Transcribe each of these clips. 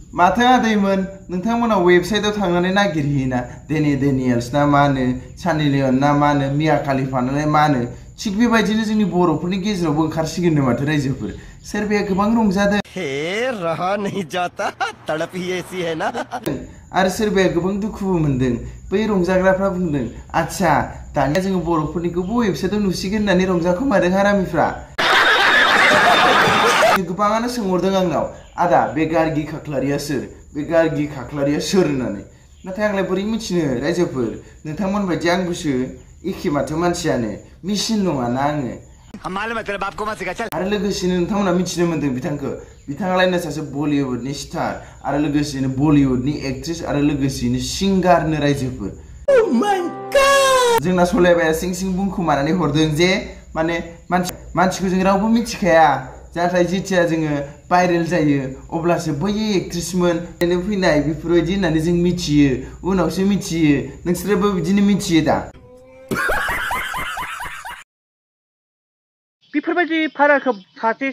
माथो आदैमोन नोंथांमोना वेबसाइटआव थांनानै नागिरहैयोना डेनियल्स ना मा होनो सानी लियन ना मा होनो मिया खालिफा ना मा होनो थिग बेबायदिनो जोंनि बर'फोरनि गेजेरावबो ओंखारसिगोननो माथो रायजोफोर सोरबाया गोबां रंजादों हे रहा नहीं जाता तड़प ही ऐसी है ना आरो सोरबाया गोबां दुखुबो मोनदों बै रंजाग्राफ्रा बुंदों आच्छा दानिया जोङो बर'फोरनिखौबो वेबसाइटआव नुसिगोन होननानै रंजाखोमादों हारामिफ्रा गोबाङानो सोंहरदों आंनाव आदा बे गार्गि खाख्लारिया सोर होननानै नाथाय आंलाय बोरै मिथिनो रायजोफोर नोंथांमोन बायदि आंबोसो एखे माथो मानसियानो मेसिन नङाना आङो आरो लोगोसेनो नोंथांमोना मिथिनो मोन्दों बिथाङालायनो सासे बलिउडनि स्टार आरो लोगोसेनो बलिउडनि एक्ट्रेस आरो लोगोसेनो सिंगारनो रायजोफोर जोंना सलायबाया सिं सिं बुंखुमानानै हरदों जे माने मानसिखौ जों रावबो मिथिखाया नाथाय जेथिया जोङो भाइरेल जायो अब्लासो बै एक्ट्रेसमोन फैनाय बेफोरबायदि होननानै जों मिथियो उनावसो मिथियो नोंसोरबो बिदिनो मिथियो दा बेफोरबायदि फाराखौ सासे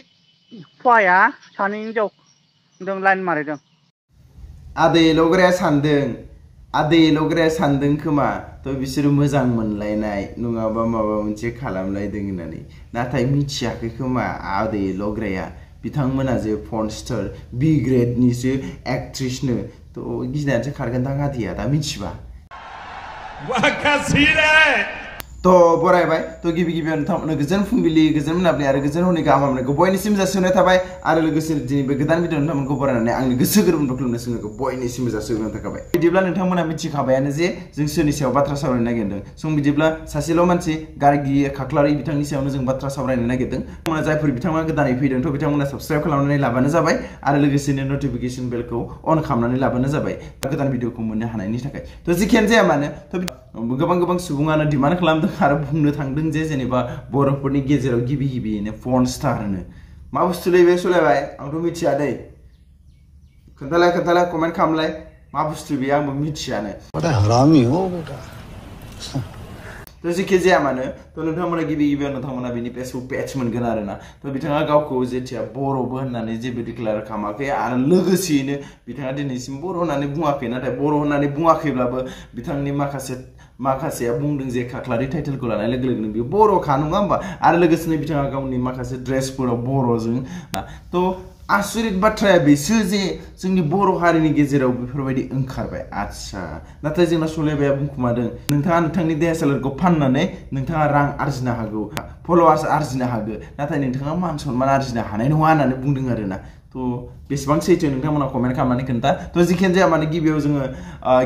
हौवाया सानै हिनजावजों लाइन मारिदों आदै लग्राया सानदों खोमा थ' बिसोरो मोजां मोनलायनाय नङाबा माबा मोनसे खालामलायदों होननानै नाथाय मिथियाखै खोमा आदै लग्राया बिथांमोना जे पर्न स्टार बि ग्रेडनिसो एक्ट्रेसनो थ' गिनानैसो खारगोनदां आदैया दा मिथिबा तो बरायबाय तो गिबियाव नोंथांमोननो गोजोन फुंबिलि गोजोन मोनाबिलि आरो गोजोन हरनि गाहाम हामलायनायखौ बयनिसिम जासिहरनाय थाबाय आरो लोगोसे दिनै बे गोदान भिडिअ नोंथांमोनखौ बरायनानै आंनि गोसो गोरबोनिफ्राय खुलुमनाय सिमखौ बयनिसिमबो जासिहरनाय थाबाय बिदिब्ला नोंथांमोना मिथिखाबायानो जे जों सोरनि सायाव बाथ्रा सावरायनो नागिरदों बिदिब्ला सासेल' मानसि गार्गि खाख्लारि बिथांनि सायावनो जों बाथ्रा सावरायनो नागिरदों जायफोर बिथांमोना गोदानै फैदों थ' बिथांमोना साबस्क्राइब खालामनानै लाबानो जाबाय आरो लोगोसेनो नटिफिकेसन बेलखौ अन खालामनानै लाबानो जाबाय गोदान भिडिअखौ मोननो हानायनि थाखाय थ' जिखियानो जाया मानो थ' गोबां सुबुङानो डिमान्ड खालामदों आरो बुंनो थांदों जे जेनेबा बर'फोरनि गेजेराव गिबियैनो पर्न स्टार होनो मा बुस्थुलै बे सलायबाय आंथ' मिथिया दै खोन्थालाय कमेन्ट खालामलाय मा बुस्थु बे आंबो मिथियानो हरामी हो बेटा थ' जेखि जाया मानो थ' नोंथांमोना गिबियाव नोंथांमोना बेनि फेसबुक पेज मोनगोन आरोना थ' बिथाङा गावखौ जेथिया बर'बो होननानै जेबो डिक्लेयार खालामाखै आरो लोगोसेयैनो बिथाङा दिनैसिम बर' होननानै बुङाखै नाथाय बर' होननानै बुङाखैब्लाबो बिथांनि माखासेया बुंदों जे खाख्लारि टाइटेलखौ लानाय लोगो लोगोनो बेयो बर'खा नङा होमबा आरो लोगोसेनो बिथाङा गावनि माखासे ड्रेसफोराव बर'जों थ' आसरित बाथ्राया बेसो जे जोंनि बर' हारिनि गेजेराव बेफोरबायदि ओंखारबाय आच्छा नाथाय जोंना सलायबाया बुंखुमादों नोंथाङा नोंथांनि देहा सोलेरखौ फाननानै नोंथाङा रां आरजिनो हागौ फलोवार्स आरजिनो हागौ नाथाय नोंथाङा मान सनमान आरजिनो हानाय नङा होननानै बुंदों आरोना थ' बेसेबां सैथो नोंथांमोना कमेन्ट खालामनानै खोन्था थ' जिखियानो जाया माने गिबियाव जोङो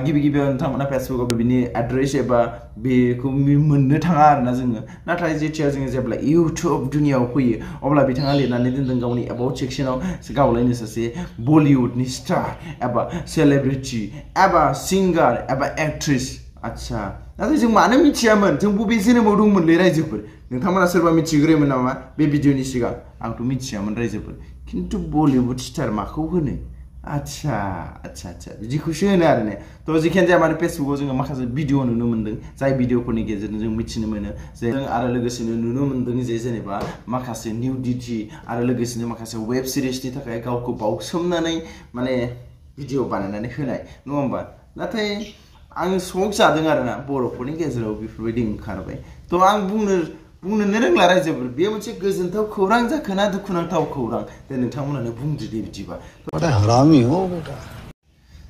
गिबियाव नोंथांमोना फेसबुकआव बिनि एड्रेस एबा बेखौ मोननो थाङा आरोना जोङो नाथाय जेथिया जोङो जेब्ला इउटुब दुनियाव फैयो अब्ला बिथाङा लिरनानै दोनदों गावनि एबाउट सेक्सनाव गावलायनो सासे बलिउडनि स्टार एबा सेलेब्रिटि एबा सिंगार एबा एक्ट्रेस आच्छा नाथाय जों मानो मिथियामोन जों बबे जोनोमाव दंमोनलै रायजोफोर नोंथांमोना सोरबा मिथिग्रोयोमोन नामा बे भिडिअनि सिगां आंथ' मिथियामोन रायजोफोर खिन्थु बलिउड स्टार माखौ होनो आच्छा बिदिखौसो होनो आरो ने थ' जिखियानो जाया माने फेसबुकाव जोङो माखासे भिडिअ नुनो मोन्दों जाय भिडिअफोरनि गेजेरजों जों मिथिनो मोनो जे जों आरो लोगोसेनो नुनो मोन्दों जे जेनेबा माखासे निउडिटि आरो लोगोसेनो माखासे वेब सिरिजनि थाखाय गावखौ बावसोमनानै माने भिडिअ बानायनानै होनाय नङा होमबा नाथाय आं शक जादों आरोना बर'फोरनि गेजेराव बेफोरबायदि ओंखारबाय थ' आं बुंनोनो रोंला रायजोफोर बे मोनसे गोजोनथाव खौरां जाखोना दुखुनांथाव खौरां दे नोंथांमोनानो बुंदो दे बिदिबा हरामी हो बेटा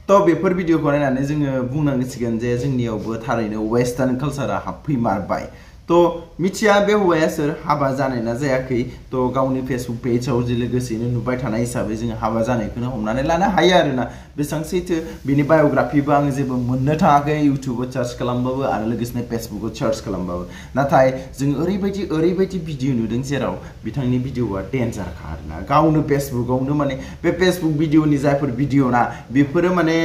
थ' बेफोर भिडिअखौ नायनानै जोङो बुंनांसिगोन जे जोंनियावबो थारैनो वेस्टार्न कालसारा हाबफैमारबाय थ' मिथिया बे हौवाया सोर हाबा जानाय ना जायाखै थ' गावनि फेसबुक पेजाव जे लोगोसेनो नुबाय थानाय हिसाबै जोङो हाबा जानायखौनो हमनानै लानो हायो आरोना बेसेबां सैथो बिनि बाय'ग्राफिबो आं जेबो मोननो थाङाखै इउटुबाव सार्च खालामबाबो आरो लोगोसेनो फेसबुकाव सार्च खालामबाबो नाथाय जों ओरैबायदि भिडिअ नुदों जेराव बिथांनि भिडिअआ डेन्जारखा आरोना गावनो फेसबुकावनो माने बे फेसबुक भिडिअनि जायफोर भिडिअ ना बेफोरो माने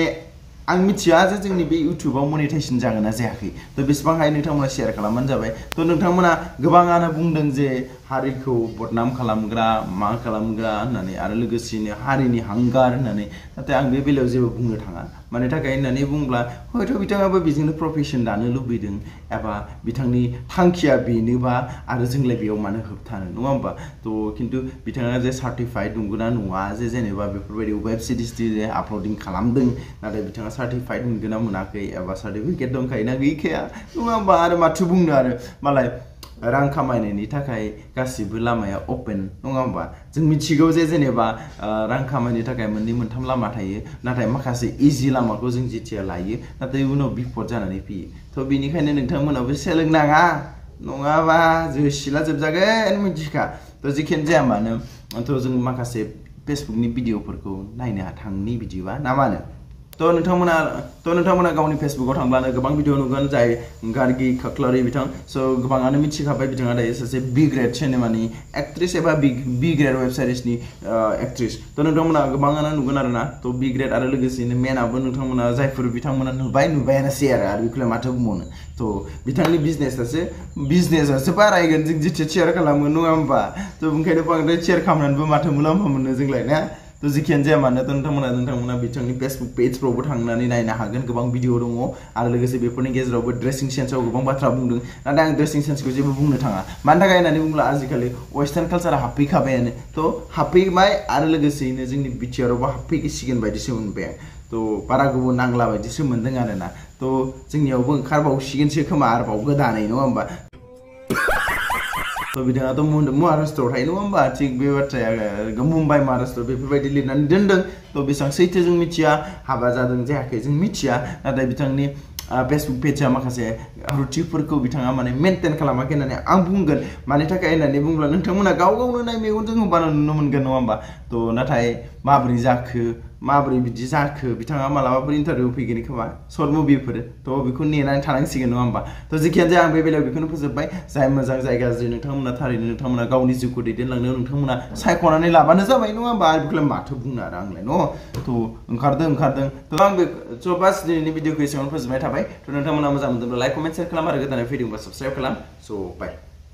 आं मिथिया जे जोंनि बे इउटुबाव मनिटाइजेसन जागोन ना जायाखै थ' बेसेबां हायो नोंथांमोना शेयार खालामबानो जाबाय थ' नोंथांमोना गोबाङानो बुंदों जे हारिखौ बदनाम खालामग्रा मा खालामग्रा होननानै आरो लोगोसेनो हारिनि हांगार होननानै नाथाय आं बे बेलायाव जेबो बुंनो थाङा मानि थाखाय होननानै बुंब्ला हयथ' बिथाङाबो बेजोंनो प्रफेसन दानो लुबैदों एबा बिथांनि थांखिया बेनोबा आरो जोंलाय बेयाव मानो होबथानो नङा होमबा थ' खिन्थु बिथाङा जे सार्टिफाइड नंगौना नङा जे जेनेबा बेफोरबायदि वेब सिरिज जे आपल'डिं खालामदों नाथाय बिथाङा सार्टिफाइड मोनगोन ना मोनाखै एबा सार्टिफिकेट दंखायोना गैखाया नङा होमबा आरो माथो बुंनो आरो मालाय रां खामायनायनि थाखाय गासिबो लामाया अपेन नङा होमबा जों मिथिगौ जे जेनेबा रां खामायनो थाखाय मोननै मोनथाम लामा थायो नाथाय माखासे इजि लामाखौ जों जेथिया लायो नाथाय उनाव बिपद जानानै फैयो थ' बेनिखायनो नोंथांमोनाबो सोलोंनाङा नङाबा जोसिला जोबजागोन मिथिखा थ' जिखियानो जाया मानो थ' जों माखासे फेसबुकनि भिडिअफोरखौ नायनो थांनि बिदिबा ना मा होनो थ' नोंथांमोना गावनि फेसबुकाव थांब्लानो गोबां भिडिअ नुगोन जाय गार्गि खाख्लारि बिथां स' गोबाङानो मिथिखाबाय बिथाङा दायो सासे बि ग्रेड सिनेमानि एक्ट्रेस एबा बि ग्रेड वेब सिरिजनि एक्ट्रेस थ' नोंथांमोना गोबाङानो नुगोन आरोना थ' बि ग्रेड आरो लोगोसेनो मेनाबो नोंथांमोना जायफोर बिथांमोना नुबायानोसै आरो बेखौलाय माथो बुंबावनो थ' बिथांनि बिजनेसासो बारायगोन जों जेथिया शेयार खालामगोन नङा होमबा थ' ओंखायनो बांद्राय शेयार खालामनानैबो माथो मुलाम्फा मोनो जोंलाय ना थ' जिखियानो जाया मानो नोंथांमोना बिथांनि फेसबुक पेजफ्रावबो थांनानै नायनो हागोन गोबां भिडिअ दङ आरो लोगोसे बेफोरनि गेजेरावबो ड्रेसिं सेन्सआव गोबां बाथ्रा बुंदों नाथाय आं ड्रेसिं सेन्सखौ जेबो बुंनो थाङा मानि थाखाय होननानै बुङोब्ला आजिखालि वेस्टार्न कालसारा हाबफैखाबायानो थ' हाबफैबाय आरो लोगोसेयैनो जोंनि बिटिआरावबो हाबफैसिगोन बायदिसो मोनबाय आं थ' बारा गोबाव नांला बायदिसो मोनदों आरोना थ' जोंनियावबो ओंखारबावसिगोनसो खोमा आरोबाव गोदानै नङा होमबा थ' बिथाङाथ' महाराष्ट्रआव थायो नङा होमबा थिग बे बाथ्राया मुम्बाइ महाराष्ट्र बेफोरबायदि लिरनानै दोनदों थ' बेसेबां सैथो जों मिथिया हाबा जादों जायाखै जों मिथिया नाथाय बिथांनि फेसबुक पेजआ माखासे रुटिफोरखौ बिथाङा माने मेनटेन खालामाखै होननानै आं बुंगोन मानि थाखाय होननानै बुंब्ला नोंथांमोना गावनो नाय मेगनजों होबानो नुनो मोनगोन नङा होमबा थ' नाथाय माबोरै बिदि जाखो बिथाङा मालाबाफोर इन्टारभिउ फैगोन खोमा सर्ट मुभिफोर थ' बेखौ नेनानै थानांसिगोन नङा होमबा थ' जिखियानो जाया आं बे बेलायाव बेखौनो फोजोबबाय जाय मोजां जाय गाज्रि नोंथांमोना थारैनो नोंथांमोना गावनि जिउखौ दैदेनलांनायाव नोंथांमोना सायख'नानै लाबानो जाबाय नङा होमबा आरो बेखौलाय माथो बुंनो आरो आंलाय न' थ' ओंखारदों थ' आं बे स' बास दिनैनि भिडिअखौ एसेबां फोजोबनाय थाबाय थ' नोंथांमोना मोजां मोनदोंब्ला लाइक कमेन्ट शेयार खालाम आरो गोदानै फैदोंबा साबस्क्राइब खालाम स' बाय